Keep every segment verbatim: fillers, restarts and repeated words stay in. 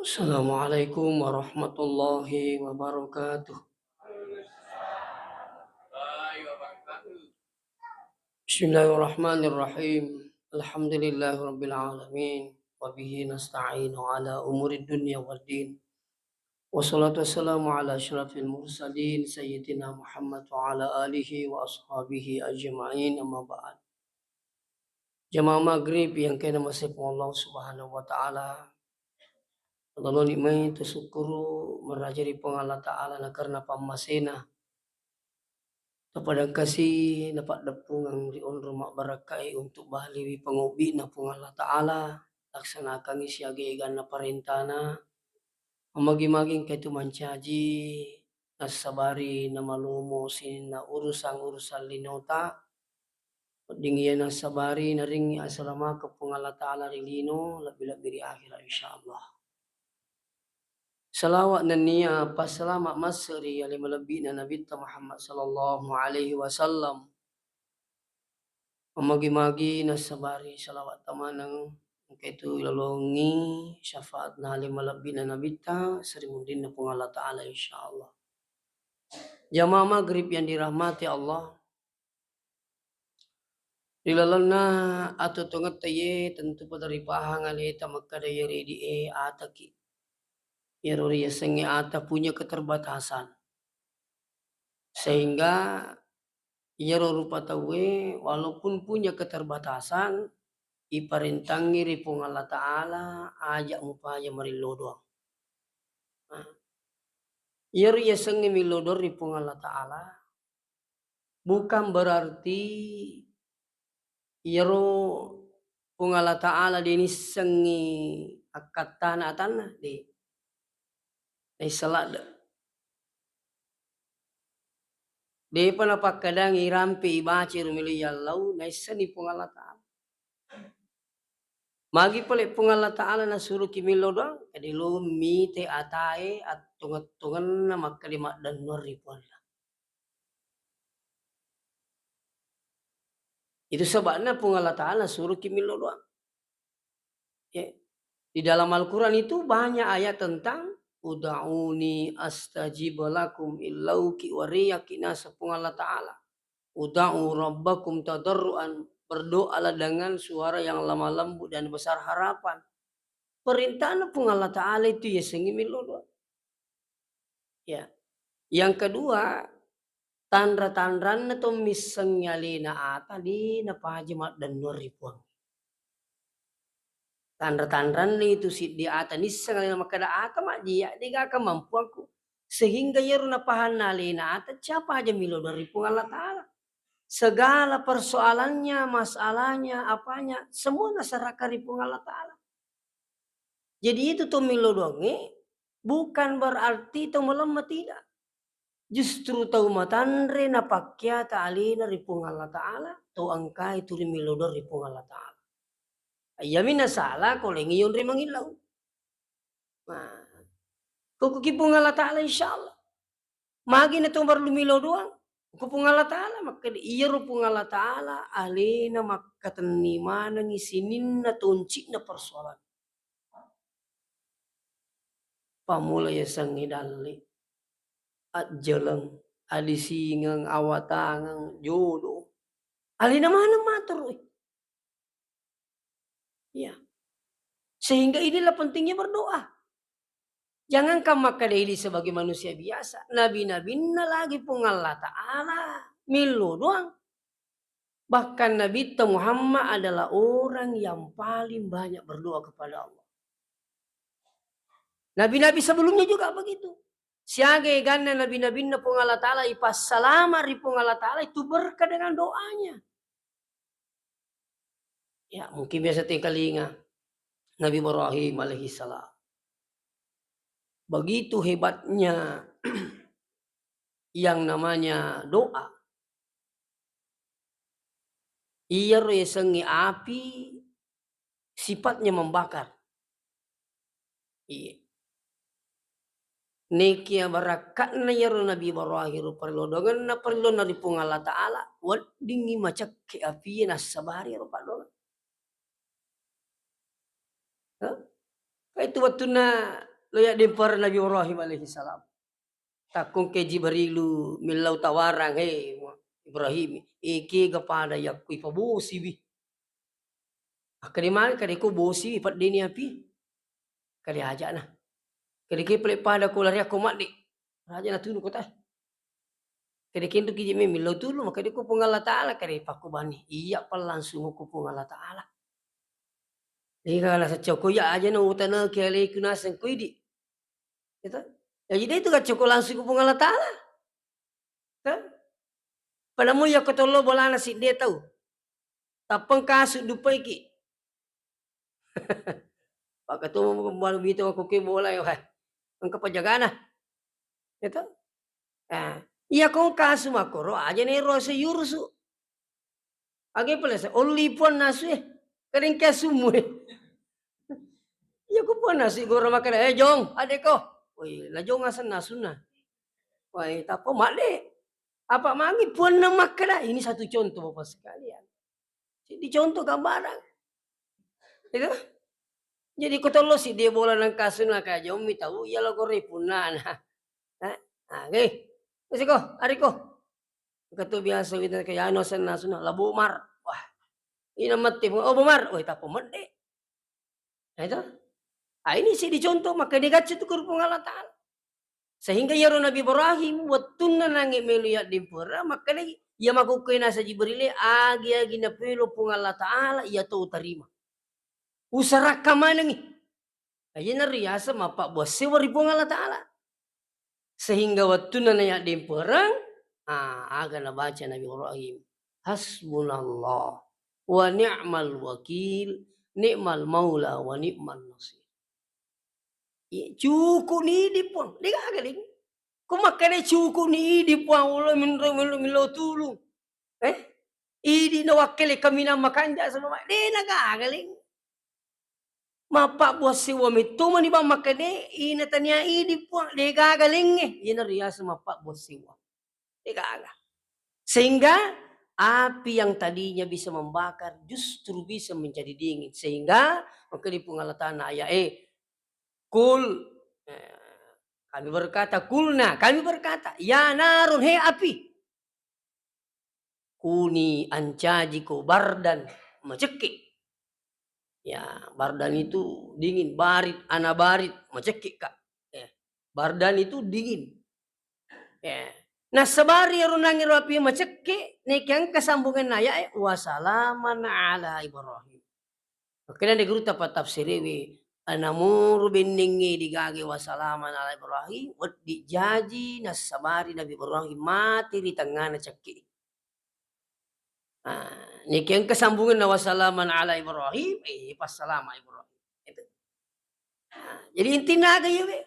Assalamualaikum warahmatullahi wabarakatuh. Bismillahirrahmanirrahim. Alhamdulillahirabbil alamin. Wa bihi nasta'inu ala umurid dunya waddin. Wassalatu wassalamu ala asyrafil mursalin sayyidina Muhammad wa ala alihi wa ashabihi ajma'in, amma ba'd. Jamaah maghrib yang kena masih Allah Subhanahu wa Ta'ala. Lalu nikmai tu syukuru merajari Puang Allah Ta'ala na karena pammasena. Tapadangkasi napaddeppungeng ri onrong mabbarakkae untuk baliwi pangobbi'na Puang Allah Ta'ala, laksanakangngi siaga eganna parentana, mamagi-magi engka itu mancaji, nassabari namalomo sininna urusan-urusan linota, wedding iya nassabari naringngi asalamakeng Puang Allah Ta'ala ri lino, lebbi-lebbi ri akhirat, insyaallah. Salawat nennia passalama masse ri ale malebbi'na Nabitta Muhammad sallallahu alaihi wasallam. Mamagi-magi nassabari salawat tamaneng, engka itu ilalongi syafaatna ale malebbi'na Nabitta, seri munrinna Puang Allah Ta'ala, insyaallah. Jamaah maghrib yang dirahmati Allah, ri lalenna atuo-tuongetta iye, tentu pada ripahang aleta makkeda iye ridi e ataki. Iyaro riyasengnge ata punya keterbatasan. Sehingga iyaro rupa tauwe walaupun punya keterbatasan, iparentangngi ri Puang Allah Ta'ala, aja mupaja marillo doang. Nah, iyaro yasengnge millo doang ri Puang Allah Ta'ala, bukan berarti iyaro Puang Allah Ta'ala de nissengngi akkattana atanna, de. Naissa ladde. Depa napakkadangi rampe ibaca ro melo yallau, naissenni Puang Allah Ta'ala. Magi pale Puang Allah Ta'ala nasuroki millo doang, kade lo mite atae attongeng-tongenna makkeda maddennuang ri Puang Allah. Itu sebabna Puang Allah Ta'ala suruhki millo doang. Ya. Di dalam Al-Quran itu banyak ayat tentang, "Ud'uni astajib lakum", illauki wariyaki naseng Puang Allah Ta'ala. "Ud'u rabbakum tadarruan", berdoalah dengan suara yang lemah lembut dan besar harapan. Perintahna Puang Allah Ta'ala itu yasengngi millo doang. Ya. Yang kedua, tanra-tanranna to missengngi alena ata de napaja maddennuang ri Puang. Tanra-tanranna itu siddi ata nisseng alena makkeda ata majjia, de gaga mampuangku. Sehingga iyaro napahanna alena ata, siapa aja millo doang ri Puang Allah Ta'ala. Segala persoalannya, masalahnya, apanya, semua naserahkan ri Puang Allah Ta'ala. Jadi itu to millo doangnge bukan berarti to melemah, tidak. Justru tau matanre napakkeata alena ri Puang Allah Ta'ala, to engkai tu ri millo doang ri Puang Allah Ta'ala. Iyami nasala ko lengi yonre mangillau. Nah, ko kuki Puang Allah Ta'ala, insyaallah. Magi na to marlu milo doang? Ko Puang Allah Ta'ala makkeda, iyaro Puang Allah Ta'ala alena makkatenni manengi sininna tonci'na persoalan. Pammula yasengnge dalle, ajjaleng, alisingeng, awatangeng, jodoh. Alena maneng matoroi. Ya. Sehingga inilah pentingnya berdoa. Jangankan makkeda idi sebagai manusia biasa, nabi-nabinna lagi Puang Allah Ta'ala millo doang. Bahkan Nabitta Muhammad adalah orang yang paling banyak berdoa kepada Allah. Nabi-nabi sebelumnya juga begitu. Siaga eganna nabi-nabinna Puang Allah Ta'ala ipassalama ri Puang Allah Ta'ala itu berkat dengan doanya. Ya, mungkin biasa tengkalinga Nabi Ibrahim alaihissalam. Begitu hebatnya yang namanya doa. Iyaro yasengnge api sifatnya membakar. Iya. Nekia barakka'na iyaro Nabi Ibrahim, parello dongenna, parellonna ri Puang Allah Ta'ala, weddingngi macekke apie nassabari iyaro paddoangeng. Hah? Kaitu wettunna lo yaddempereng Nabi Ibrahim alaihi salam. Takkongke Jibrilu millau tawarang, "He, Ibrahim, ekega pada yakko ipabosiwi?" Akkeda magi, kade ko bosiwi, peddeni api. Kade ajana. Kade ke pale pada ko lari akko madde. Raja natunu kota. Kade kentu kiji memillau tulu, maka de ko Puang Allah Taala, kade pakko bani. Iya pa langsung ko Puang Allah Taala. Ega naseng coko iya aja na utana ke alaiku naseng ko idi. Gitu. Jadi de itu kan coko langsung ko Puang Allah Taala. Kan? Pada mu yakko tollo bolana sidde tau. Tappeng kasu dupaiki. Pakketumu balu bito ko ke bola yo, hai. Engka pajagana. Gitu. Ah, iya ko kasu makkoro aja ne ro se yurusu. Age pale se olli puang nasu e. Kadeng kasu mu e. Iya ko puang nasu goro makkeda, "Eh, Jong, adeko." Woi, la Jong aseng nasuna. Woi, tappa madde. Apa mangi puanna makkeda? Ini satu contoh, Bapak sekalian. Jadi contoh gambaran. Itu. Jadi ko tollo sidde bola nang kasu na kaja ummi tau, iya lo gore punnana. Eh, ah, oke. Wes ko, ariko. Engka to biasa kita ke anu aseng nasuna, la Bomar. Wah. Ina matti, oh, Bomar. Wah, tappa medde. Nah, itu. Ah, ini sih dicontoh, maka digacce tu ke Puang Allah Taala. Sehingga iyaro Nabi Ibrahim, wettunna nange melo yaddempereng, makkedai, iya makkukkoe nasa Jibril e, agi-agi napelo Puang Allah Taala, iya to utarima. Usarakka manengi. Aja nariaseng mappabbuang sewwa ri Puang Allah Taala. Sehingga wettunna nayaddempereng, ah, aga nabaca Nabi Ibrahim, "Hasbunallah wa ni'mal wakil, ni'mal maula wa ni'mal nasir." Iya, cukup ni idi, Puang. De gaga, Leng. Ko makkeda cukup ni idi, Puang, ulo minro, minro, minro tulung. Eh? Idi nawakkele kaminang makanja sama, de nagaga, Leng. Mappabbuang sewwa metto mani bang makkeda, ina tania idi, Puang, de gaga, Leng, e. Iyana riaseng mappabbuang sewwa. De gaga. Sehingga api yang tadinya bisa membakar justru bisa menjadi dingin. Sehingga makkeda Puang Allah Taala ayat e, "Kul," eh, kami berkata, "Kulna," kami berkata, "Ya narun, he api, kuni ancajiko bardan," macekke. Ya, bardan itu dingin, barit, ana barit, macekke, Kak. Ya, bardan itu dingin. Ya. Nassabari ero nangiro api macekke, neke engka sambungenna ayat e, "Wasalaman ala Ibrahim." Makkeda de gurutta pattafsirewe, anamuru bennengnge digage wasalaman ala Ibrahim, weddi jaji nassabari Nabi Ibrahim mate ri tengngana cekke. Ah, neke engka sambungenna wasalaman ala Ibrahim, eh, passalama Ibrahim. Itu. Ah, jadi intinya aga iyawe,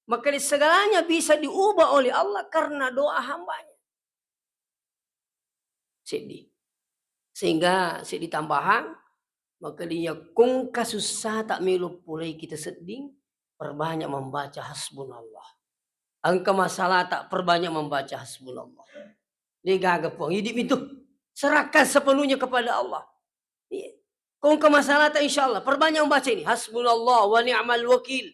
makkeda segalanya bisa diubah oleh Allah karena doa hambanya. Seddi. Sehingga seddi tambahang, makkeda yakko engka sussata melo polei kita sedding, perbanyak membaca hasbunallah. Engka masalata, perbanyak membaca hasbunallah. De gaga, Puang, idi mitu. Serahkan sepenuhnya kepada Allah. Iya. Ko engka masalata, insya Allah, perbanyak membaca ini. Hasbunallah wa ni'mal wakil.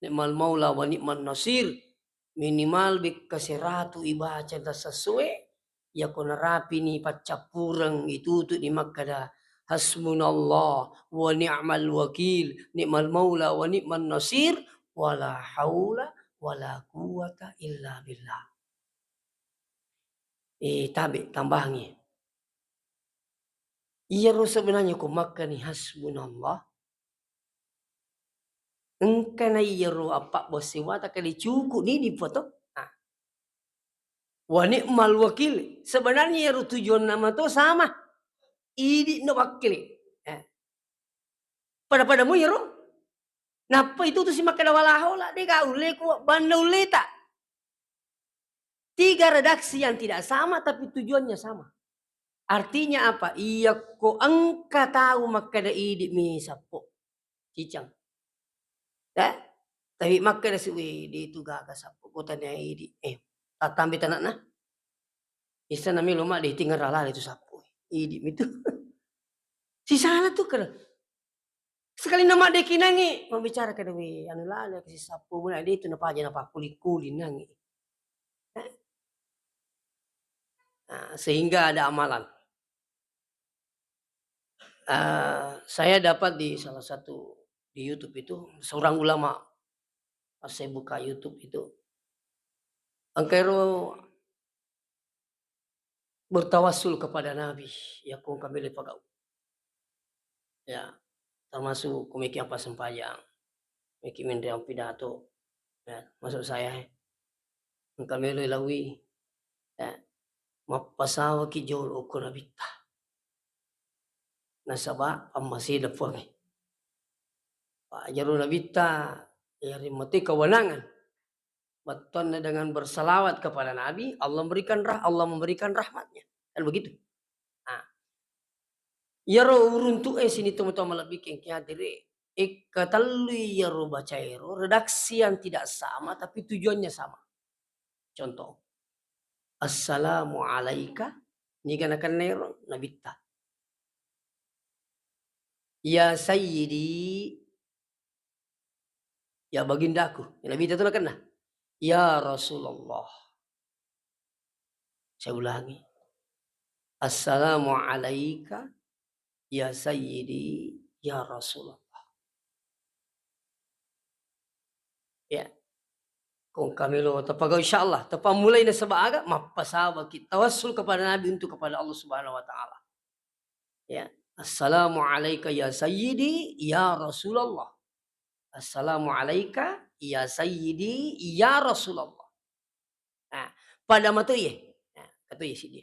Ni'mal maula wa ni'man nasir. Minimal bekka seratu ibaca tasassoe, yako narapini paccappureng, itutuni makkeda, "Hasbunallah wa ni'mal wakil, ni'mal maula wa ni'man nasir, wala haula wala quwwata illa billah." Eh, tabe, tambahangngi. Iyaro sebenarnya ko makkani hasbunallah, engka na iyaro appabbua sewwata kali cukup ni dipoto. Ah. Wa ni'mal wakil. Sebenarnya iyaro tujuanna mato sama. Idi nawakkili. Eh. Pada-pada mu iyaro. Nappa itu tu si makkeda wala haula, de ga ulle ku banna ulleta. Tiga redaksi yang tidak sama, tapi tujuannya sama. Artinya apa? Iyakko engka tau makkeda idi mi sappo. Cicang. Ya? Tapi makkeda si, "Wih, di itu gaga sappo, kota ni idi." Eh, tatambi tanakna. Isa nami luma di tinggal rala itu sappo. Idi mi tu. Si sana tu kena. Sekali nama dekinangi, membicara ke dewe, anu lale ke sisappo muna de itu napaja napakuling-kuling nangi. Eh? Nah, sehingga ada amalan. Eh, saya dapat di salah satu di YouTube itu, seorang ulama, pas saya buka YouTube itu, engkairo bertawassul kepada Nabi, ya, ko kami le pagau. Ya, termasuk ko meki apa sempajang, meki menreang pidato, ya, masuk saya, eh. Engka melo lawi, eh, mappasawaki jolo ko Nabitta. Nasaba pammasena Puangnge. Pajaro Nabitta, ya, rimate kewenangan. Bettuanna dengan bersalawat kepada Nabi, Allah memberikan rah-, Allah memberikan rahmatnya. Kan begitu? Nah, iyaro uruntu'e sini tomatoa malebbi kengki hadire. Ikkatellui iyaro bacaero, redaksi yang tidak sama, tapi tujuannya sama. Contoh, "Assalamu alaika," niga nakennero Nabitta. "Ya Sayyidi," ya bagindaku. Ya, Nabitta tu nakenna, "Ya Rasulullah." Saya ulangi. "Assalamu alaika, ya Sayyidi, ya Rasulullah." Ya. Kong kami lo tapagau, insyaallah. Tapammulai nasaba aga, mappasabaki tawassul kepada Nabi untuk kepada Allah Subhanahu wa Ta'ala. Ya. "Assalamu alaika ya Sayyidi, ya Rasulullah. Assalamu alaika ya Sayyidi, ya Rasulullah." Nah, pada matoi, nah, katoi siddi.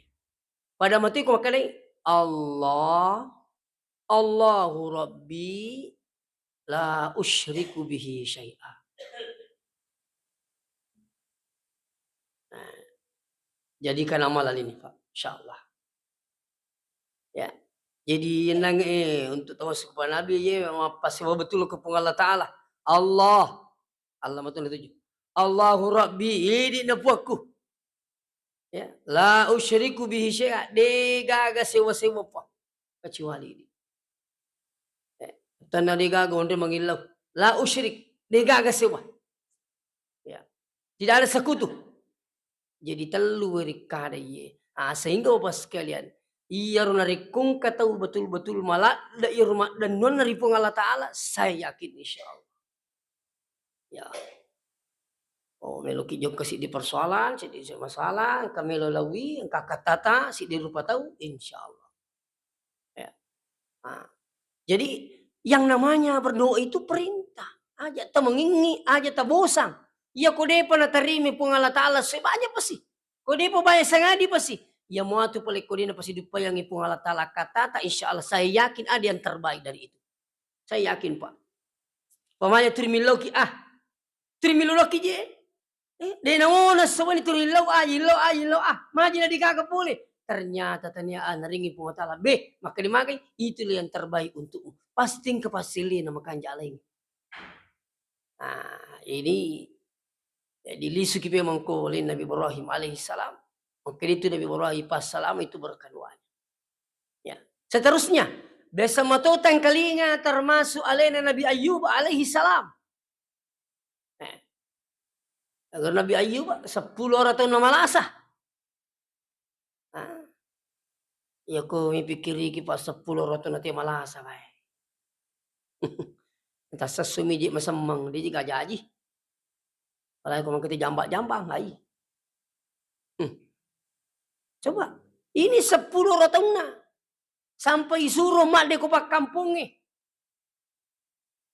Pada matoi ko makkedai, "Allah, Allahu Rabbi, la usyriku bihi syai'a." Nah, jadikan amalan ini, Pak, insyaallah. Ya. Jadi, ennang, eh, untuk tawassul kepada Nabi, ye, mappassewa betul ke Puang Allah Ta'ala. Allah. Allah betul tuju. "Allahu Rabbi, idi na Puakku. Ya, la usyriku bihi syai'a, de gaga sewa-sewa pa kecuali idi." Ya, tanna de gaga onre mangillau. La usyrik, de gaga sewa. Ya. Tidak ada sekutu. Jadi tellu rikkada iye. Ah, sehingga Bapak sekalian, iyaro narekko engka tau betul-betul maladde iyaro maddennuanna ri Puang Allah Ta'ala, saya yakin insyaallah. Ya. Oh, meloki jokka siddi persoalan, siddi masalah, engka melo lawi, engka kattata, siddi rupa tau, insyaallah. Ya. Ah. Jadi, yang namanya berdoa itu perintah. Aja tamengingi, aja tabosang. Iya ko depa natarimi Puang Allah Ta'ala, sebanyak pasti. Ko depa banyak sangadi pasti. Iya muatu pale ko dena pasti dupayangi Puang Allah Ta'ala kata, tak, insya Allah saya yakin ada yang terbaik dari itu. Saya yakin, Pak. Pamanya turi milloki, ah. Turi milloki je. Eh, de naona sawani turi illau, ah, illau, ah, illau, ah. Maji na digaga pole. Ternyata tania, ah, naringi Puang Ta'ala. Beh, maka dimagai, itulah yang terbaik untukmu. Pasti engka passilena makanja alai. Nah, ini, jadi lisuki memang ko oleh Nabi Ibrahim alaihissalam. Maka itu Nabi Ibrahim pas salam itu berkeduanya. Ya. Seterusnya, biasa matotang kalinga termasuk alena Nabi Ayub alaihissalam. Eh. Agar Nabi Ayub seppulo orang tahun malasa. Ah. Iya ko mipikkiriki pa seppulo orang tahun nate malasa bae. Entah sesu miji masemmeng, dia juga jaji. Apalagi ko mangkete jambak-jambang, ai. Hmm. Coba, ini seppulo orang tahunna. Sampai suruh madde ko pakkampongnge.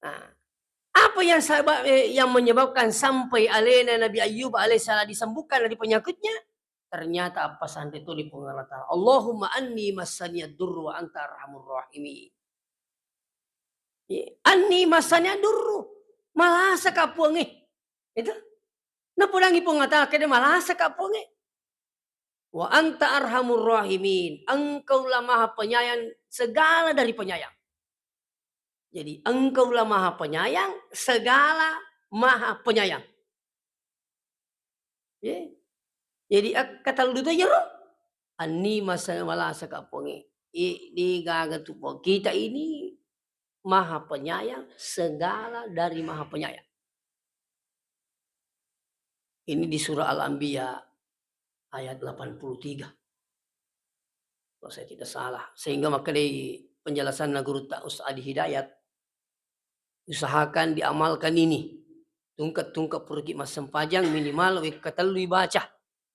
Nah, apa yang sabab, eh, yang menyebabkan sampai alena Nabi Ayyub alaihissalam disembuhkan dari penyakitnya? Ternyata apa santai tu di Puang Allah Ta'ala. "Allahumma anni massani ad-durru wa anta arhamur rahimin." Ye, "Anni massani ad-durru." Malasa ka Puangnge. Itu. Napudangi Puang Allah Ta'ala, kede malasa ka Puangnge. "Wa anta arhamur rahimin." Engkaulah maha penyayang segala dari penyayang. Jadi, engkaulah maha penyayang segala maha penyayang. Ye. Jadi, ak-, kata lu tu jero. Anni masa malasa ka Puangnge. Eh, de gaga tu Puang. Kita ini Maha Penyayang, segala dari Maha Penyayang. Ini di surah Al-Anbiya ayat delapan puluh tiga. Kalau saya tidak salah. Sehingga makkedai penjelasanna gurutta Ustaz Adi Hidayat, usahakan diamalkan ini. Tungke-tungke puraki massempajang minimal wekka tellu ibaca.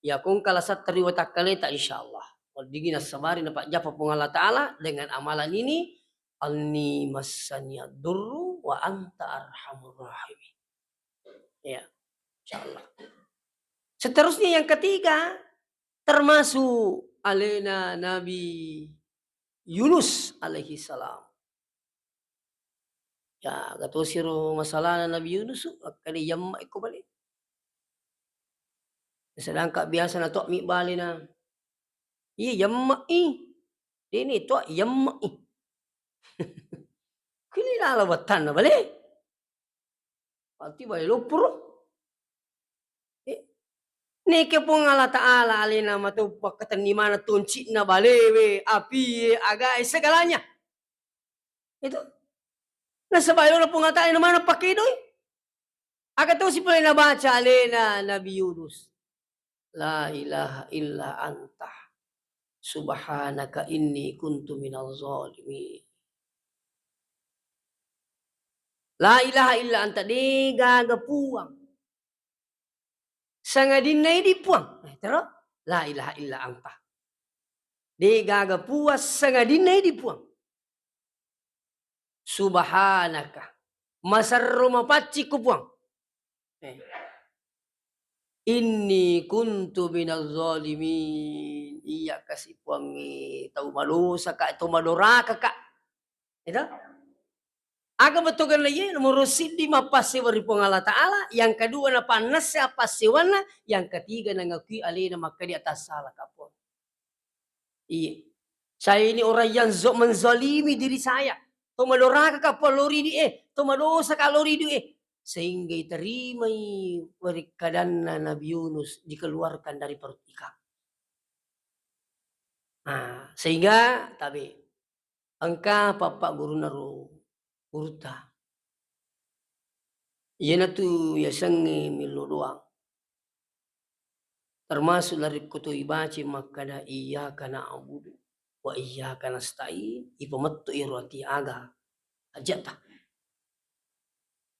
Iya ko engka lasatta ri watakkaleta, insyaallah. Weddingngi nassabari napajjappa Puang Allah Ta'ala dengan amalan ini, "Anni massani durru wa anta arhamur rahimin." Ya, insyaallah. Seterusnya yang ketiga, termasuk alena Nabi Yunus alaihi salam. Ya, aga tosi ro masalahna Nabi Yunus, akkeda yamma iko bale. Sedangkan biasa na to mi balena. Iya, yamma i. Dene to yamma i. Kini lala wattanna bale. Pasti bale loppuro. Eh, neke Puang Allah Ta'ala alena matoppa katenni mana tonci'na balewe, apie, agae, segalanya. Itu. Nasaba elo Puang Allah Ta'ala na mana pakedoi. Aga tosi pole nabaca alena Nabi Yunus. La ilaha illa anta. Subhanaka inni kuntu minaz zalimin. La ilaha illa anta, de gaga puang. Sangadinna idi puang. Eh, terus? La ilaha illa anta. De gaga puang sangadinna idi puang. Subhanaka. Maserro mapaccikku puang. Eh. Inni kuntu minaz zalimin. Iya kasi puangnge tau madosa ka, tau madoraka ka. Itu? Aga bettuanna iye? Nomoro siddi mappassewa ri Puang Allah Ta'ala, yang kedua napannesse appassewanna, yang ketiga nangakui alena makkeda tassala ka puang. Iya. Saya ini orang yang zo-, menzalimi diri saya. To madoraka ka puang lori di eh, to madosa ka lori di eh. Sehingga iterimai werikkadanna Nabi Yunus dikeluarkan dari perut ikan. Nah, sehingga tabe engka pappa gurunna ro gurutta. Iyanatu yasengnge millo doang. Termasuk larekko to ibaca makkada, "Iyyaka na'budu wa iyyaka nasta'in," ipamettu iro ati aga hajata.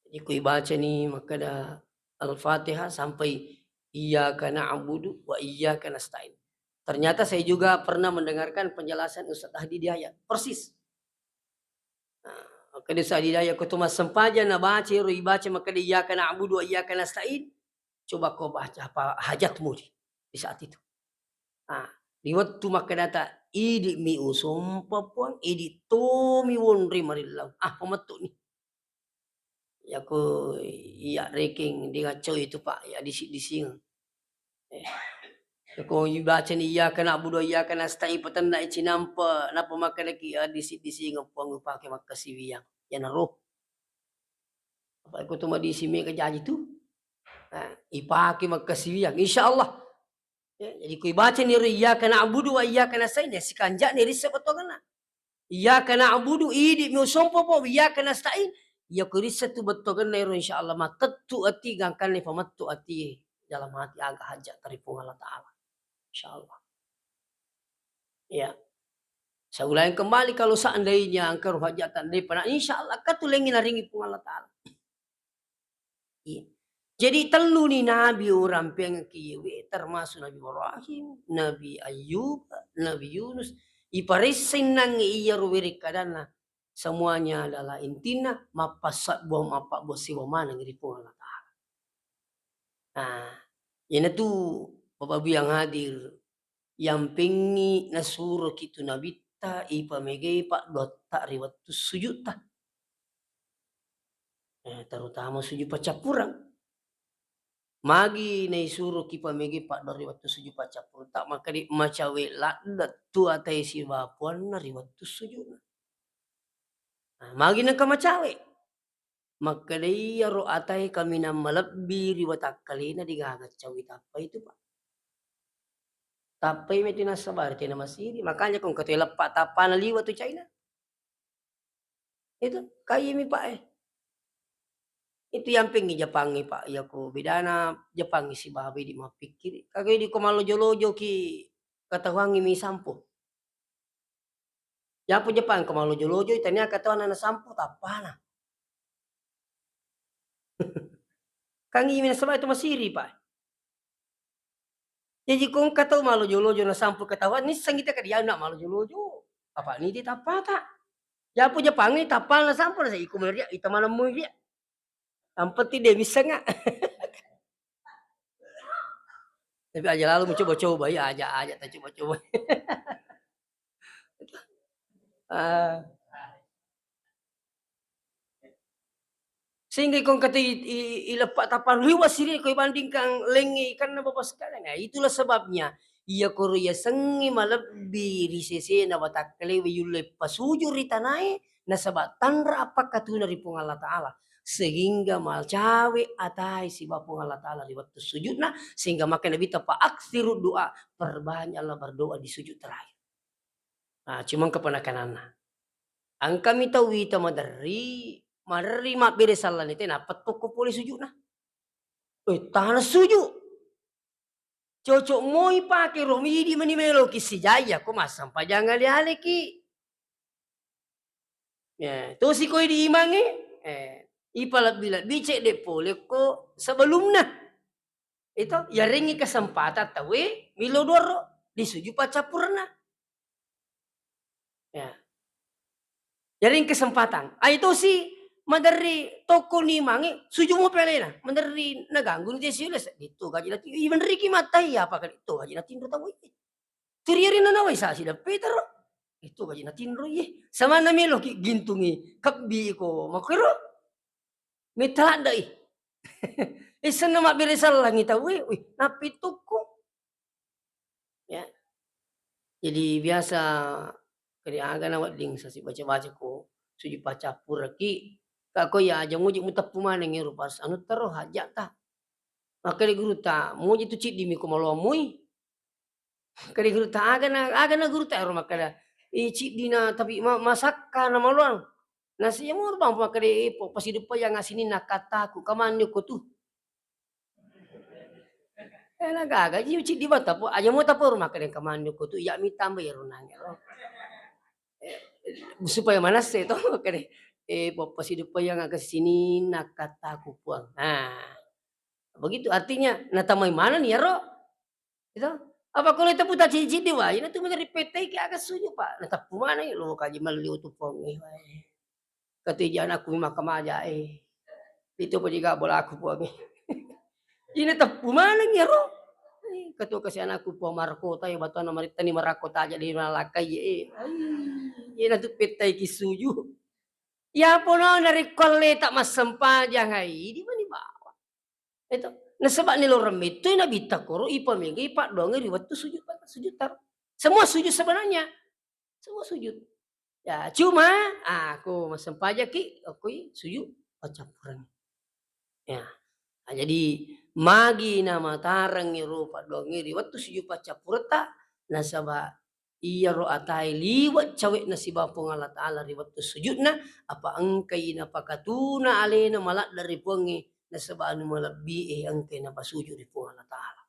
Jadi ko ibacani makkada Al-Fatihah sampai, "Iyyaka na'budu wa iyyaka nasta'in." Ternyata saya juga pernah mendengarkan penjelasan Ustaz Ahdi di ayat. Persis. Nah, makkeda Ustaz Ahdi di ayat, ko to massempajang nabaca ero ibaca makkeda, "Iyyaka na'budu wa iyyaka nasta'in." Coba ko baca apa hajatmu di, di saat itu. Nah, di wettu makkedata, "Idi mi usompa Puang, idi tomi wonri marillau." Ah, pamettu ni. Yako iya rekeng digaccoi tu, Pak, ya disi-disingeng. Eh. Yako ibacani iyyaka na'budu wa iyyaka nasta'in, patenna cinampe, napa makkedaki, "Ah, disi-disingeng Puang upake makkasiwiang." Iyanaro. Apa ko to madisi mega jaji tu. Nah, ipake makkasiwiang. Insyaallah. Ya, jadi ku ibacani ro iyyaka na'budu wa iyyaka nasta'in, ya sikanja'ni risseng bettuangenna. Iyyaka na'budu, idi mi usompa Puang, iyyaka nasta'in, ya ku risseng tu bettuangenna ero insyaallah matettu ati gangkanna pamettu ati dalam hati aga hajat dari Puang Allah Ta'ala. Insyaallah. Ya. Saya ulangi kembali, kalau seandainya engka ro hajat tandai pana, insyaallah katulengi naringi Puang Allah Ta'ala. Iya. Jadi telluni nabi urampeangekki yewe, termasuk Nabi Ibrahim, Nabi Ayub, Nabi Yunus, iparessai nangnge iyaro werekkadanna, semuanya adalah intinna mappassabbuang, mappabbuang siwa maneng ri Puang Allah Ta'ala. Nah, iyanatu Bapak Ibu yang hadir, yampengngi nasuroki tu nabitta ipamegai paddoatta ri wettu sujutta. Eh, terutama sujud paccappureng. Magi naisuroki pamegai paddoa ri wettu sujud paccappureng, ta makkeda macawe ladde tu atae sibawa puanna ri wettu sujudna. Nah, magi nengka macawe? Makkeda iyaro atae kaminang malebbi ri watakkalena degaga cawi tappai tu, Pak. Tappai metu nassabari tena masiri. Makanya ko engka to leppa tappana liwa tu caina. Itu, kaimi, Pak, eh. Itu yampengngi japangngi, Pak, iyako bedana japangngi sibawa idi mappikkiri. Kaga idi ko mallojo-lojoki katahuangngi mi sampo. Yapo japang ko mallojo-lojoi tania katahuanna na sampo tappana. Kang imi nasaba itu masiri, Pak. Jaji ko engka tau mallojo-lojo nasampu ketahuan, nissengngi teka dia na mallojo-lojo. Apa ni di tappata. Japu Japangnge tappana sampu na iko meria, ita maneng muria. Yang penting dia bisa nggak? Tapi aja lalu mencoba-coba, ya aja, aja tak coba-coba. Ah. Sehingga iko engka tu i, i, ileppa tappa liwa siri ko ibandingkan lengnge ikanna Bapak sekalian. Nah, itulah sebabnya iya koro yasengnge malebbi ri sesena watakkalewe yulle pasuju ri tanae, nasaba tanra appakkatuna ri Puang Allah Ta'ala. Sehingga macawe atae siba Puang Allah Ta'ala ri wettu sujudna, sehingga makkeda Nabitta, "Fa aksiru doa," perbanyaklah berdoa di sujud terakhir. Nah, cuma kepenakananna. Engkami tau wita maderri, maderri mabbere sallani te, nappa tokko pole sujudna. Eh, tana sujud. Cocok moi pake ro, midi meni meloki sijai, ako massempajang ale-aleki. Ya, tosi koi di imangnge, eh, ipalebbi-lebbi cedde pole ko sebelumna. Itu, yarengngi kesempatan tauwe milo duarro, disuju paccappurenna. Ya. Yaring kesempatan. Ai tosi maderri tokko ni mange, suju mo pelena. Maderri naganggu ni tesi ules. Itu gaji nati, i, menriki matai apa kali itu gaji natinro tau itu. Turiari nanawai sasi dape taro. Itu gaji natinro iye. Samana meloki gintungi, kebbi ko makero. Mitaladda i. Isenna mabbere sallangi tauwe, wih, nappi tukku. Ya. Jadi biasa keri aga na wedding sasi baca-baca ko suju paccappuraki, ka ko ya aja muji muteppu maneng ero pas anu taro hajat ta. Makkeda guru ta, muji tu ciddi mi ko maloang mui. Makkeda guru ta, aga na, aga na guru ta ero makkeda, i ciddi na tapi ma-, masakka na maloang. Nasi ya mur bang makkeda, eh, po, pasiduppa yang asini nakataku, kamanni ko tu. Eh, na gaga ji ciddi bang tapo, aja mo tapo rumah kalian kamanni ko tu, iya mi tambah ya runang ya. Eh, supaya manesse to, makkeda, eh, po, pasiduppa yang aga sini nakataku puang. Nah, begitu artinya, natamai mana nih ya ro? Itu, apa ko le tepu ta ciddi-ciddi wae, na tu menjadi P T ki aga suju, Pak. Na teppu maneng, lo kaji melli utu pongi wae. Katu ija anakku mi makkamaja, eh. Itu apa juga bola aku pongi. Ina teppu maneng ya ro. Eh, katu kasi anakku pong markota ya batuan maritani marakota aja di malakai, eh. Ai, ina tu P T ki suju. Ya pono narekko alle tak massempajang, hai, di mani bawa. Itu. Nasaba niloreng mettoi Nabitta koro ipamegai paddoangnge ri wettu sujud, sujud tar-, semua sujud sebenarnya. Semua sujud. Ya, cuma, ah, ko massempajaki, okoi sujud paccappureng. Ya. Nah, jadi magi namatarengngi ro paddoangnge ri wettu sujud paccappuretta, nasaba iyaro atae liwe' cawe'na sibawa Puang Allah Ta'ala ri wettu sujudna, apa engkai napakatuna alena maladde' ri Puangnge, nasaba anu malebbi'e engkai napasuju ri Puang Allah Ta'ala.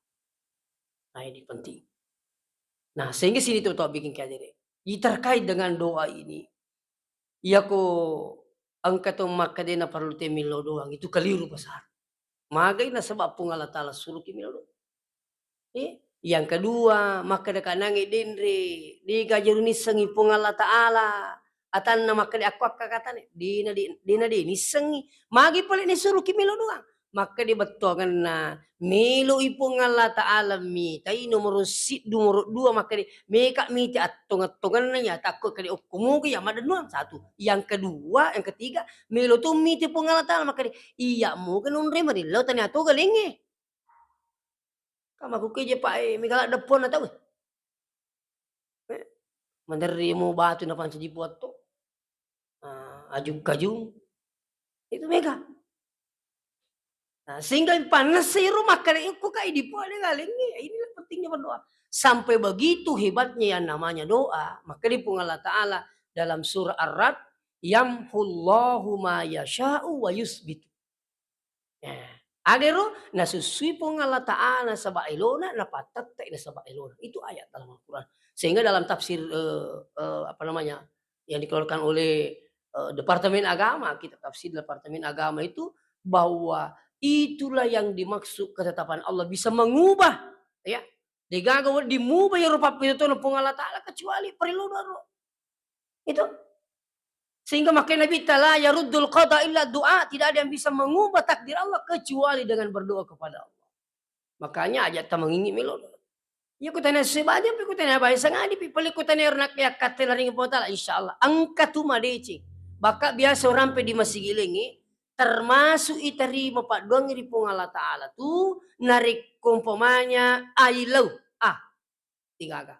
Nah, ini penting. Nah, sehingga sini tuh, tuh bikin kayak jadi. Jadi terkait dengan doa ini, iyako engka to makkeda naparellu te millau doang, itu keliru besar. Magai nasaba Puang Allah Ta'ala suruki millau doang. Eh, yang kedua, makkeda kanangnge denre, de gaja nissengi Puang Allah Ta'ala. Atanna makkeda akko akka katane, dena de, dena de nissengi. Magi pole nisuruki millau doang. Makkeda bettuangenna, meloi Puang Allah Ta'ala mitai nomoro siddu, nomoro dua, makkeda meka mite attong-attongenna ya, takko kede okko moga ya madennuang satu. Yang kedua, yang ketiga, melo to mite Puang Allah Ta'ala makkeda, iya moga nonre marillau tania toga lengnge. Kamaku keje pae, mega ladde' puanna tau. Eh, maderri mo batu napancaji puang to. Ah, ajung-kajung. Itu mega. Nah, sehingga pannessai ro makkeda, "Okko kai di puang de galengnge." Inilah pentingnya berdoa. Sampai begitu hebatnya yang namanya doa, makkeda Puang Allah Ta'ala dalam surah Ar-Ra'd, "Yamhullahu ma yasha'u wa yusbitu." Nah, agero nasussui Puang Allah Ta'ala nasaba elona, napattette'i nasaba elona. Itu ayat dalam Al-Quran. Sehingga dalam tafsir, eh, eh, apa namanya, yang dikeluarkan oleh, eh, Departemen Agama, kitab tafsir Departemen Agama itu, bahwa itulah yang dimaksud ketetapan Allah bisa mengubah, ya. Degaga wedding muba iyaro pappitotona Puang Allah Ta'ala kecuali parellu doa. Itu. Sehingga makanya Nabi ta, "La yaruddul qada illa doa." Tidak ada yang bisa mengubah takdir Allah kecuali dengan berdoa kepada Allah. Makanya aja tamangingi melo. Iya, kutanya sebaja, tapi kutanya bae sangadi, pi pale kutanya ro nakka yakkatte laring Puang Ta'ala, insyaallah engka tu madeceng. Baka biasa orang pe di masigi lengi, termasuk itarima paddoangi ri Puang Allah Ta'ala tu, narekko umpamanya ailau, ah, tigaga.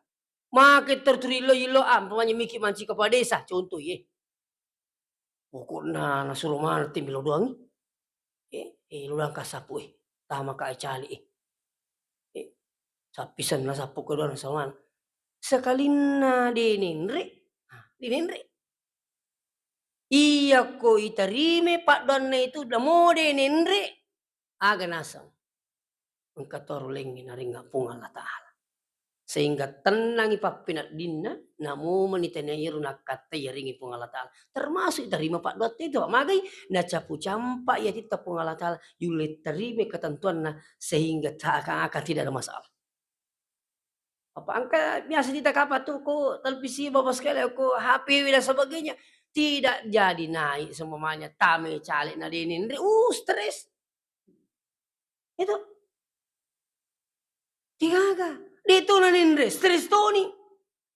Make terturi lo ilo, ah, umpamanya miki manci kepala desa, contoh ye. Pokokna nasuro maneng te melo doangi. Eh, eh, lo doang ka sapu, eh. Tama ka cali, eh. Eh, sappisenna sapu ke doang sama. Sekalinna de nenre, ah, de nenre. Iyako itarimai paddoanna itu, namo de nenre, aga naseng engka toro lengngi naringnga Puang Allah Ta'ala. Sehingga tennangi pappeneddinna, namo meni tania iyaro nakkattai yaringngi Puang Allah Ta'ala. Termasuk itarima paddoatta itu, magai nacapu campa iya titta Puang Allah Ta'ala, yulle tarimai ketentuanna sehingga tak akan, akan tidak ada masalah. Apa engka biasa tita kapang tu, ko televisi, bapak sekalian, ko H P W dan sebagainya. Tidak jadi naik semuanya, tame caleg na de nenre, uh, stres. Itu. Tigaga. De to na nenre, stres toni.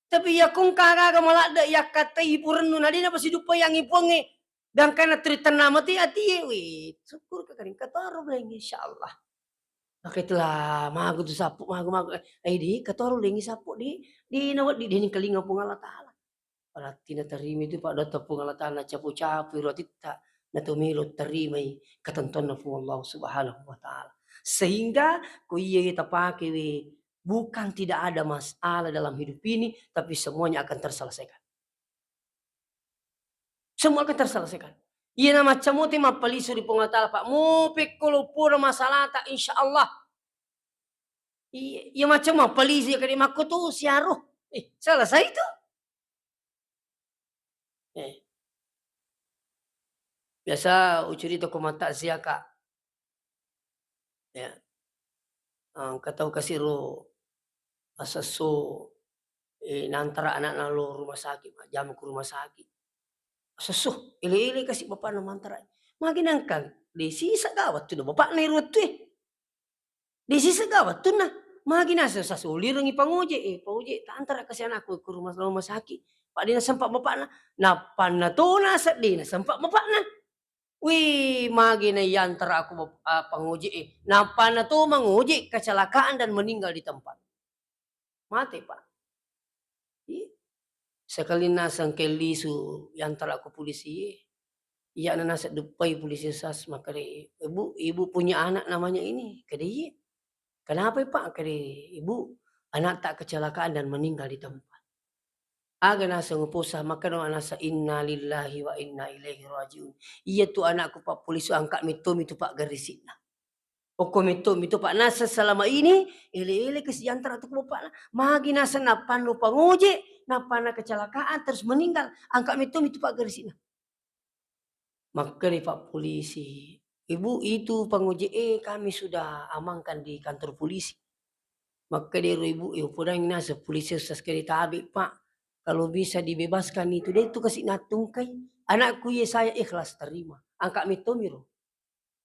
Tapi iya ko engka aga-aga maladde yakkatai purennu, na de napasiduppayangi Puangnge. Gangkanna teri tenna mati atie, wih, syukur ka karing katoro beng, insyaallah. Maka itulah, magu tu sapu, magu, magu. Eh, eh, di katoro lengi sapu, di, di nawa di, di kalinga Puang Allah Ta'ala. Berarti natarima itu paddoatta Puang Allah Ta'ala, nacapu-capu ro atitta, natomelo tarimai ketentuanna Puang Allah Subhanahu wa Ta'ala. Sehingga ko iya tapake we, bukan tidak ada masalah dalam hidup ini, tapi semuanya akan terselesaikan. Semua akan terselesaikan. Iya na macca mote mappalisu ri Puang Allah Ta'ala, Pak. Mo pekko loppona masalahta, insyaallah. Iya, iya macca mappalisu, iya kade makko tu siaro. Eh, selesai tu. Eh. Biasa ucurita ko mata sia, Kak. Ya. Ah, engka tau kasi ro asesso, eh, nantara anakna lo rumah sakit, majjama ku rumah sakit. Asesso, ele-ele kasi bapakna mantara. Magi nangka, de sisa ga wettu na bapakna ero wettu e. De sisa ga wettunna. Magi nasa sasolirengi pangoje, eh, pangoje, tantara kasi anakku ke rumah, rumah sakit. Pak, de nasempa bapakna. Nappanna to nasa de nasempa bapakna. Wih, magi na yantara aku bap-, ah, pangoje, eh. Nappanna to mangoje kecelakaan dan meninggal di tempat. Mate, Pak. Iya. Sekali naseng ke lisu yantara aku polisi, eh. Iya na nasa duppai polisi sas, makare, "Ibu, ibu punya anak namanya ini?" Kade, "Iya." "Kenapa, Pak?" Kade, "Ibu, anak tak kecelakaan dan meninggal di tempat." Aga naseng uposa, makkeda nasa, "Inna lillahi wa inna ilaihi rajiun." Iya tu anakku, Pak Polisi, angka mettomi tu paggarisi'na. Okko mettomi tu, Pak, nasa selama ini ele-ele ke sijantara tu ku bapakna. Magi nasa nappannu pangoje, nappanna kecelakaan terus meninggal, angka mettomi tu paggarisi'na. Makkeda Pak Polisi, "Ibu, itu pangoje'e kami sudah amankan di kantor polisi." Makkeda ero ibu e, "Upodangi naseng polisi, usas kede tabe, Pak. Kalau bisa dibebaskan itu, de tu kasi nattungkai. Anakku iye saya ikhlas terima." Angka mettomi ro.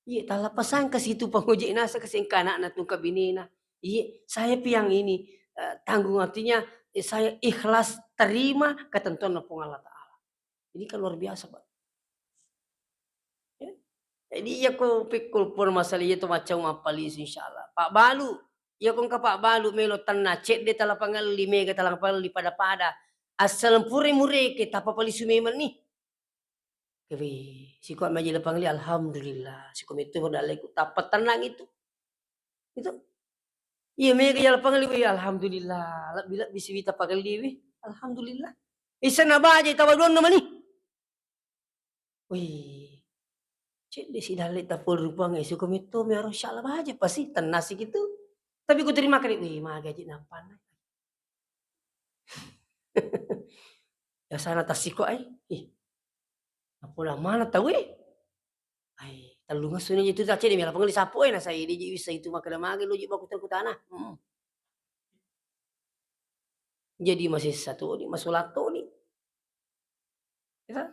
Iye, talapasang kasi tu pangoje nasa kasi engka anakna tungka binena. Iye, saya pi yang ini, eh, tanggung, artinya, eh, saya ikhlas terima ketentuan Puang Allah Ta'ala. Ini kan luar biasa, Pak. Ya. Jadi, iya ko pikkul pun masalah iya tu macam apa lisu, insyaallah. Pak Balu, iya ko engka Pak Balu melo tenna, cedde tala pangelli, mega tala pangelli, pada-pada. Asal pure mureke, tapa palisu memang nih. Kewe, siko maji lapang li, alhamdulillah. Siko metto mo dalleku, tappa tenang itu. Itu. Iya, mega iya lapang li, wih, alhamdulillah. Lebbi-lebbi siwita pagelli, wih. Alhamdulillah. Isa na baja tawa duanna mani. Wih, cedde si dalle tapol rupangnge suko metto mi aro syalla baja pasti tennasi gitu. Tapi ku terima kali, wih, mage aja nappanna. Biasana tassiko ai. Ih. Napola mana tau e? Ai, tellungessu ni itu tacce de mela pengelli sapu e, nasai de ji wissa itu makkeda mage lo ji baku terkutana. Hmm. Jadi masessa toni, masolat toni. Ya kan?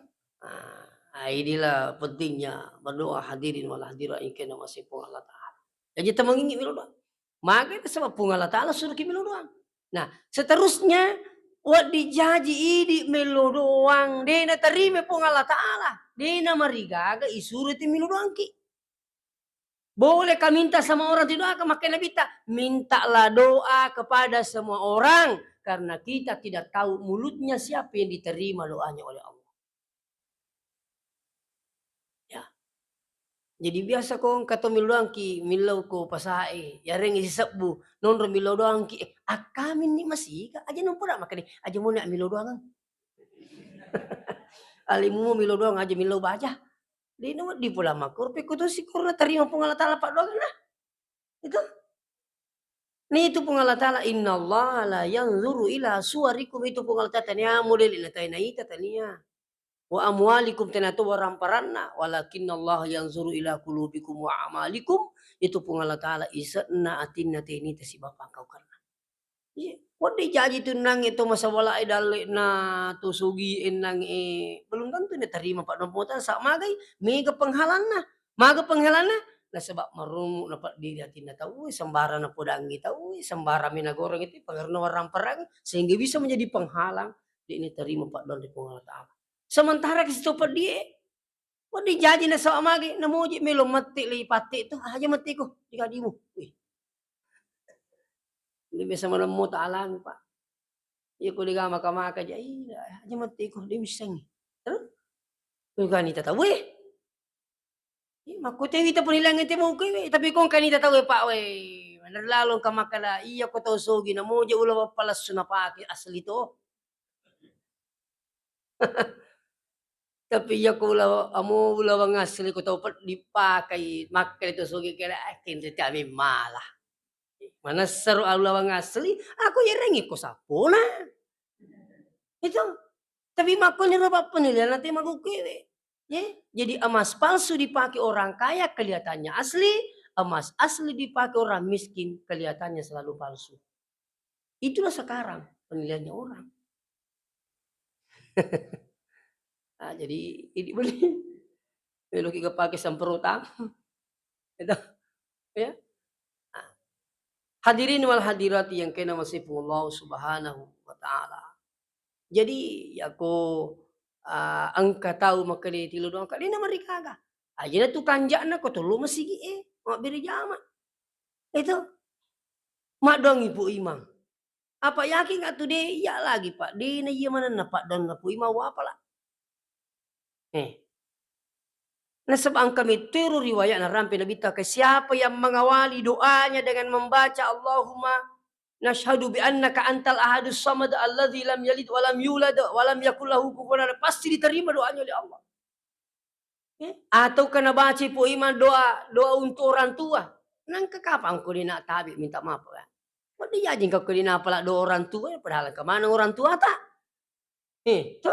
Ah, inilah pentingnya berdoa hadirin wal hadirat yang kena masih Allah Ta'ala. Jadi temangingi melo doang. Mage nasaba Puang Allah Ta'ala suruhki melo doang. Nah, seterusnya, wedding jaji idi melo doang, de natarima Puang Allah Ta'ala, de namarigaga isuro itu melo doangki. Boleh ka minta sama orang tidak doa, maka Nabi ta, mintalah doa kepada semua orang, karena kita tidak tahu mulutnya siapa yang diterima doanya oleh Allah. Ya. Jadi biasa ko engka to millau doangki, millau ko pasae, yareng sisebbu, nonro millau doangki, eh, akkaminni masiga, aja nompo dak makkeda, aja mona millau doangeng. Alimu millau doang aja millau baja. Dena wedding pula makkoro, pekko to sikoro natarima Puang Allah Ta'ala paddoangenna. Itu. Ni itu Puang Allah Ta'ala, "Innallaha la yanzuru ila suwarikum," itu Puang Allah Ta'ala, tania model na tania ita tania. "Wa amwalikum," tania to waramparanna, "walakinnallaha yanzuru ila qulubikum wa amalikum," itu Puang Allah Ta'ala ise'na atinna tenita sibawa pangkaukenna. Iya, wedding jaji tu nangnge to masawalae dalle'na to sogie nangnge, belum tentu natarima paddoang Puang Allah Ta'ala, sa magai mega penghalanna. Maga penghalanna? Nasaba marumu napeddiri atinna tauwe, sembarang napodangi tauwe, sembarang minagoreng itu pengaruhna warang perang, sehingga bisa menjadi penghalang, de' natarima paddoang ri Puang Allah Ta'ala. Sementara kasi to peddie, wedding jaji nasaba mage, namoji melo matti lei patti tu, aja matti ko, digadimu. Wih. Ini biasa malemmo ta'alami, Pak. Iya ko dega maka-maka ja, iya, aja matti ko, de' missengi. Terus? Ko gani tata, weh. Iya, makkutewi ta penilaian ente mau kuwi, tapi ko engkani tatawe, Pak, weh. Bener lalo engka makkeda, iya ko tau sogi na moja ula bappalassu napake asli to. Tapi iya ko ula, amo ulawang asli ko tau peddi pakai, makkeda to sogi kira, eh, kente tami malah. Manessaro ulawang asli, aku yerengi ko sappona. Itu. Tapi makkoniro pappenilaian ate magukkuewe. Ye, jadi emas palsu dipakai orang kaya kelihatannya asli, emas asli dipakai orang miskin kelihatannya selalu palsu. Itulah sekarang penilaiannya orang. Ah, jadi ini boleh. Melo ki pakai semprotan. Itu. Ya. Ah. Hadirin wal hadirat yang kena masih Allah Subhanahu wa Ta'ala. Jadi, yako, ah, engka tau makkeda tilo doang, engka dena marigaga. Ajana tu kanja'na ko tollo masigi e, mabbere jama. Itu. Maddoangi Pu Imang. Apa yakin nggak tu de iya lagi, Pak? Dena iya manenna paddoanna Pu Imang, wa pala. Eh. Nasaba engka mettoro riwayat narampe Nabitta ke, siapa yang mengawali doanya dengan membaca, "Allahumma nashhadu bi annaka antal ahadus samad alladzi lam yalid wa lam yulad wa lam yakul lahu kufuwan ahad," pasti diterima doanya oleh Allah. Eh, atau kena baca Pu Imang doa, doa untuk orang tua. Nangka kapang ko dena tabe minta maaf, ya? Ko dia jingka ko dena pala doa orang tua, padahal engka maneng orang tua ta? Eh, to?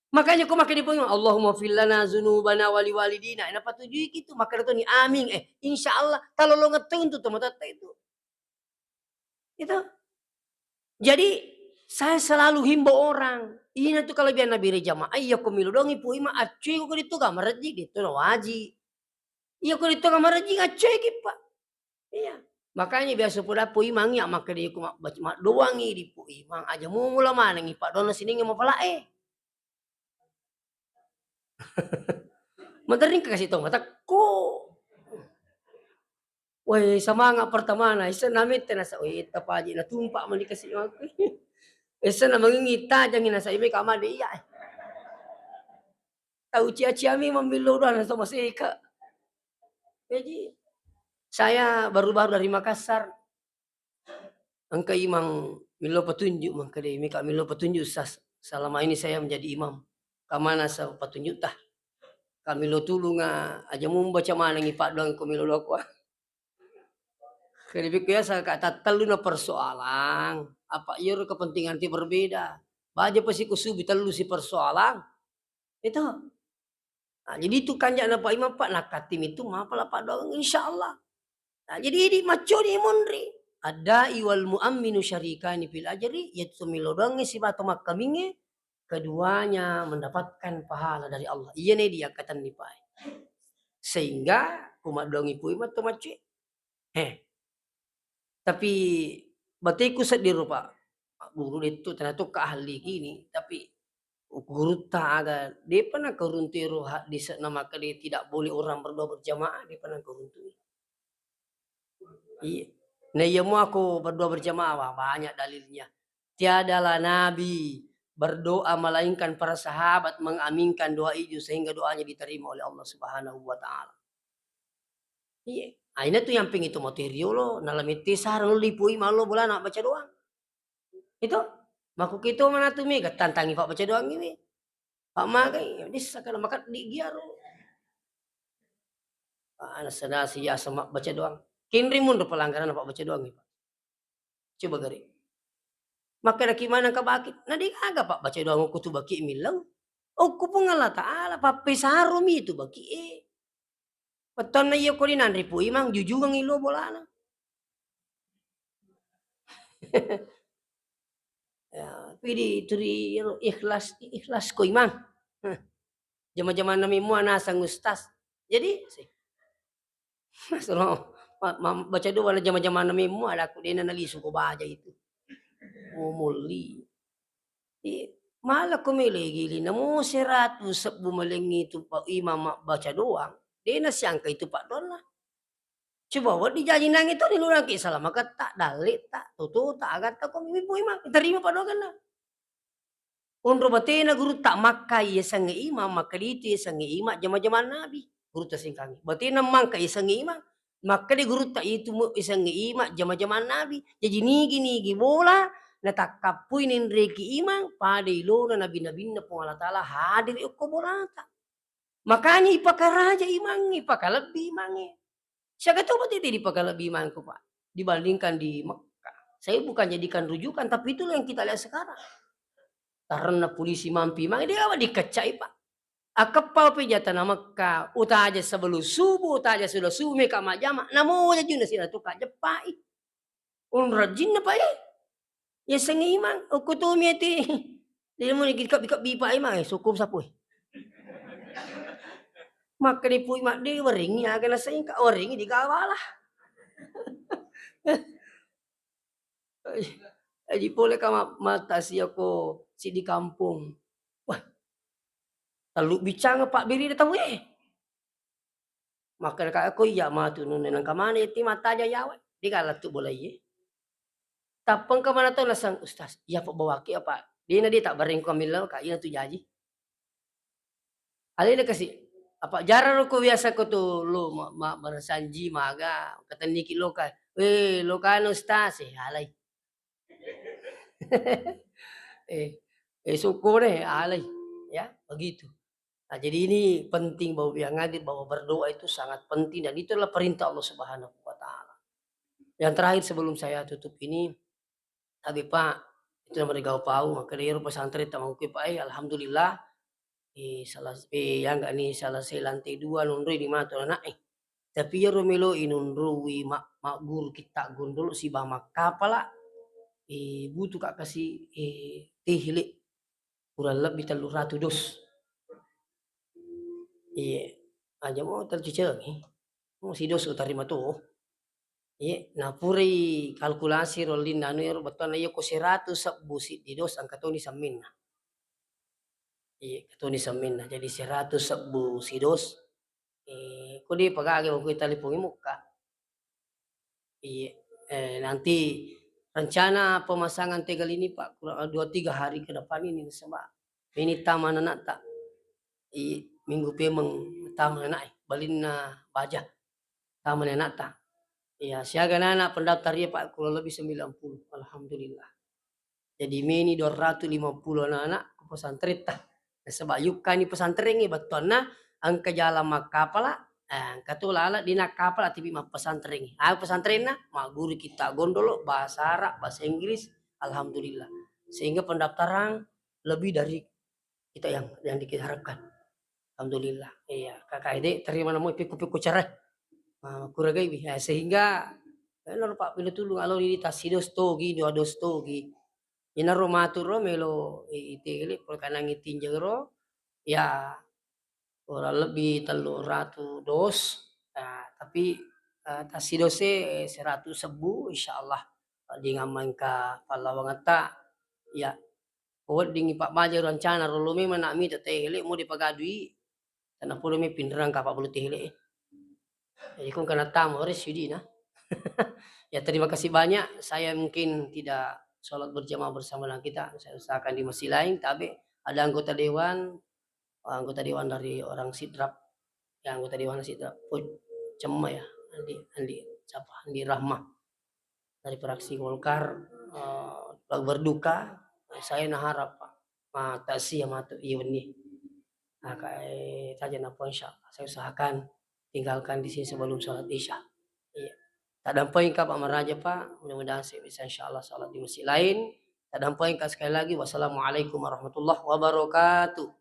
Makanya ko makkeda Pu Imang, "Allahumma fir lana dzunubana wa liwalidina." Napatujui ki tu, makkeda toni, "Amin." Eh, insya Allah, talolongeng to untuk tomatoatta itu. Itu. Jadi, saya selalu himbau orang, ina tu kelebihan Nabi ri jamaah, iya ko milo dongi Pu Imang, accui ko di tu ga marejji, di tu na waji. Iya ko di tu ga marejji, accui ki, Pak. Iya. Makanya biasa poda Pu Imang iya makkeda ko ma-, maddoangi di Pu Imang, aja mumula manengi paddoanna siningnge mapalae. Maderring kasi to matekko. Weh, semangat pertamana, isseng namette nasa, weh, etta paji natumpa mani kasi aku. Isseng na mangingi tajangi nasa, ime kamade iya. Tau cia-cia mi mammillo doang nasa maseka. Jadi, saya baru-baru dari Makassar. Engka imang millau petunjuk, mengkede, mika millau petunjuk, Ustaz. Selama ini saya menjadi imam. Kamana sa petunjuk tah? Kami lo tulunga, aja mumbaca manengngi paddoang ko melo lokko. Kede bikku ya, saka tattellu na persoalan, apa iyaro kepentingan ti berbeda. Baja pasi ko subi tellu si persoalan. Itu. Nah, jadi itu kanja'na Pak Imam, Pak, nakkattimi tu mapala paddoang, insyaallah. Nah, jadi idi macconi monri. Ad-da'i wal mu'amminu syarikani fil ajri, yaitu melo doangnge sibawa to makkamingnge, keduanya mendapatkan pahala dari Allah. Iyana diakkatenni pae. Sehingga ko maddoangngi Pak Imam to maccoe. Heh. Tapi bateku sedding ro, Pak. Guru dettu tena tokka ahli gini, tapi gurutta aga depa nakaruntu ero hadis namakkeda tidak boleh orang berdoa berjamaah, depa nakaruntu. Iya. Nah, iya muako berdoa berjamaah, wah, banyak dalilnya. Tiadalah nabi berdoa melainkan para sahabat mengaminkan doa itu sehingga doanya diterima oleh Allah Subhanahu wa Ta'ala. Iya. Aina tu yang pengen itu materi lo, nala mette sarang lipu ima lo bolana baca doang. Itu, makkukito manatu mega tantangi pabbaca doang iwi. Pammagai, dissa kana makaddi giaro. Ah, nasa-nasi ya sama baca doang. Kinri mundu pelanggaran pabbaca doang, Pak. Coba gare. Makkeda ki maneng ka baki, na de gaga pabbaca doang okko tu baki millau. Okko Puang Allah Ta'ala, pappesaro mi tu baki e. Wettunna iya ko dinanre Pu Imang, jujungengngi lo bolana. Ya, pidi turi ero ikhlas, ikhlas ko Imang. Heh. Jama-jamanna memua nasang ustaz. Jadi, si-, Mas, lo, ma-, ma-, baca doa na jama-jamanna memua, ada aku dena nalisu ko baja itu. Oh, molli. Iya, mala ko melo igiling, namo seratu sebbu malengngi tu pa-, imam mabbaca doang, de nasiangka itu paddoanna. Coba wedding jaji nangnge to nilunangki salamaketta, dalletta, totota, agatta ko mibbu imang, terima paddoangenna. Onro batena gurutta makka iyasengnge imang, makkeda itu iyasengnge imang jama-jamang nabi, gurutta sengkangnge. Batena mangka iyasengnge imang, makkeda gurutta itu mu-, iyasengnge imang jama-jamang nabi. Jaji nigi-nigi bola natakkappui nenreki imang, pada ilona nabi-nabinna Puang Allah Ta'ala hadiri okko bolata. Makanya ipakaraja imangnge, ipakalebbi imangnge. Siaga coba tete dipakalebbi imangku, Pak, dibandingkan di Mekah. Saya bukan jadikan rujukan, tapi itulah yang kita lihat sekarang. Karena polisi mampi imang, dia apa dikeccai, Pak. Akeppa pe jatana Mekah, utaja sebelum subuh, utaja sudah subuh, meka majama, namo jajuna sina tu kajeppai. Unrajinna, Pak, e. Yasengnge imang, okko tomi ati. Jadi mau dikebbi-kebbi, Pak, imang, eh, sukung sapu, eh. Makkeda Pu Imang, de waringi aga nasengka, waringi digawala. Aji pole ka ma-, mata sia ko siddi kampong. Wah, tellu bicang Pak Biri de tau, eh. Makkeda ka, "Ko iya matu nunna nengka maneng ti mattaja yawa, de ga lettu bola iye." Tappa engka mana tau naseng, "Ustaz, iya pabawaki apa?" Dena de tabbareng ko millau ka, ina tu jaji. Alena kasi, apa jarang ko biasa ko tu lo ma-, ma-, marasanji maga, katenniki loka, "Eh, lokana Ustaz," eh, alai. Eh, eh, syukur deh, alai. Ya, begitu. Nah, jadi ini penting bahwa yang hadir bahwa berdoa itu sangat penting dan itu adalah perintah Allah Subhanahu wa Ta'ala. Yang terakhir sebelum saya tutup ini, tapi Pak, itu nomor tiga pau, maka dari pesantren tak mau Pak, eh, alhamdulillah, eh, salah, eh, yang enggak nih salah saya lantai dua nonroi di mana tuh anak, eh. Tapi iyaro melo'i nonroi ma-, magguru kitta gondolo siba makkapala, eh, butuh ka kasi, eh, tehle kurang lebih tellu ratu dos. Iye, aja mo tellu ciceng, eh. Mo sidos utarima to. Iye, napurai kalkulasi rolling anu ero bettuanna iya ko seratu sebbu siddi dos engka toni semminna. Iye, engka toni semminna. Jadi seratu sebbu sidos, eh, ko de pagage ko telefon mukka. Iye, eh, nanti rencana pemasangan tegel ini, Pak, kurang dua tiga hari ke depan ini, nasaba ini tama anakta. Iye, minggu pemeng tama anak, eh, balinna baja. Tama anakta. Iya, siaga anak pendaftar iya, Pak, kurang lebih sembilan puluh. Alhamdulillah. Jadi meni dua ratu lima puluh anak-anak ku pesantrenta. Nasaba yukkani pesantrengnge bettuanna engka jalan makkapala, eh, engka tu lala dinakkapala tapi mappesantreng. Ah, pesantrenna magguru kitta gondolo, bahasa Arab, bahasa Inggris, alhamdulillah. Sehingga pendaftaran lebih dari kita yang, yang kita harapkan. Alhamdulillah. Iya, Kakak Ede terima namo pikku-pikku cerai. Ah, kuragai, eh, sehingga, eh, naro Pak Pilo Tulung alo ini tasidos togi, dua dos togi. Inaro matu ro melo i-, itele pole kanangi tinjeng ro, ya kurang lebih tellu ratu dos, nah, tapi, eh, tasidose seratu sebbu, insyaallah, eh, dingammengka pallawangetta, ya, weddingi pabbaja rencana ro lo memang nak mita tele mo dipagadui, tenapolo mi pinrang kapabbalu tele. Jadi kung kana tamu ore sidina. Ya, terima kasih banyak. Saya mungkin tidak sholat berjamaah bersama dengan kita. Saya usahakan di masjid lain, tapi ada anggota dewan, anggota dewan dari orang Sidrap. Ya, anggota dewan Sidrap. Put, Cemma ya, Andi, Andi, siapa? Andi Rahma. Dari fraksi Golkar, eh, berduka. Saya naharap, Pak, ma-, taksiah matu iya wenni. Nah, kae taja napa, insyaallah saya usahakan tinggalkan di sini sebelum sholat Isya. Iya. Taddampengka, Pak Maraja, Pak. Mudah-mudahan saya bisa, insyaallah, sholat di masjid lain. Taddampengka sekali lagi. Wassalamualaikum warahmatullahi wabarakatuh.